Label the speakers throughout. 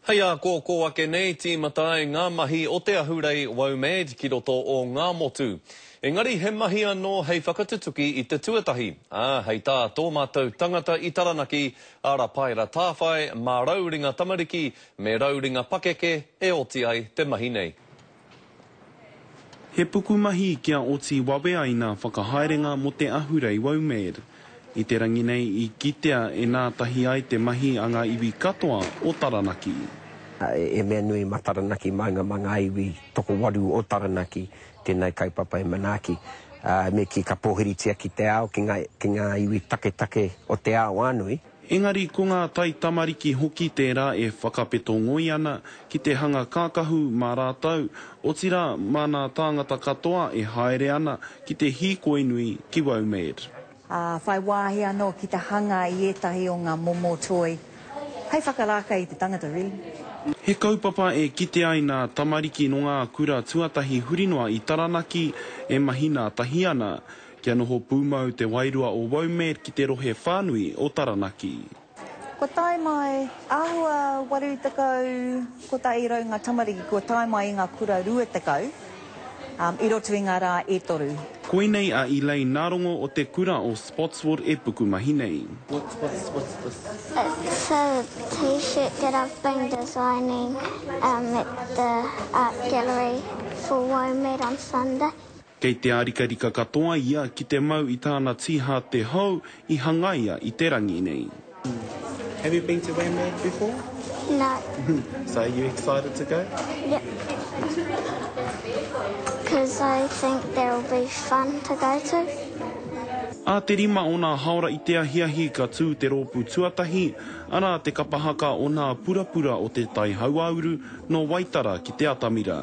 Speaker 1: Hei ā kō kō ake nei tīmata ai ngā mahi o te ahurei WOMAD ki roto o Ngāmotu. Engari he mahi anō hei whakatutuki i te tuatahi, ā, hei tā tō mātou tangata i Taranaki, a Rapaera Tāwhai, mā rauringa tamariki me rauringa pakeke e oti ai te mahi nei.
Speaker 2: He pukumahi kia oti wawe ai nā whakahaerenga mō te ahurei WOMAD. I te rangi nei i kitea e nātahi ai te mahi a ngā iwi katoa o Taranaki.
Speaker 3: He mea nui mā Taranaki maunga mā ngā iwi tokowaru o Taranaki tēnei kaupapa e manaaki. Me kī ka pōhiritia ki te ao, ki ngā iwi taketake o te ao whānui.
Speaker 2: Engari ko ngā taitamariki hoki tērā e whakapeto ngoi ana ki te hanga kākahu mā rātou, otirā mā nā tāngata katoa e haere ana ki te hīkoi nui ki WOMAD.
Speaker 4: Ā, whai wāhi anō ki te hanga i ētahi o ngā momo toi hei whakarākei i te tangata, really.
Speaker 2: He kaupapa e kite ai nā tamariki nō ngā kura tuatahi huri noa i Taranaki e mahi nātahi ana. Kia noho pūmau te wairua o WOMAD ki te rohe whānui o Taranaki.
Speaker 4: Kua tae mai, āhua 80, 100 ngā tamariki kua tae mai i ngā kura 20 i roto i ngā rā e toru.
Speaker 2: Koinei a Elaine Narongo o te kura o Spotswood e pukumahi nei.
Speaker 5: It's a t-shirt that I've been designing at the art gallery for WOMAD on Sunday.
Speaker 2: Kei te ārikarika katoa ia ki te mau i tāna tīhāte hou i hangaia i te rangi nei.
Speaker 6: Have you been to WAMAD before?
Speaker 5: No.
Speaker 6: So are you excited to go?
Speaker 5: Yep. Because I think they'll be fun to go to.
Speaker 2: Ā te rima o nā haora i te ahiahi ka tū te rōpū tuatahi, arā te kapa haka o nā purapura o te Tai Hauāuru nō Waitara ki te atamira.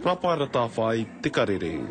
Speaker 2: Rapaera Tawhai, Te Karere.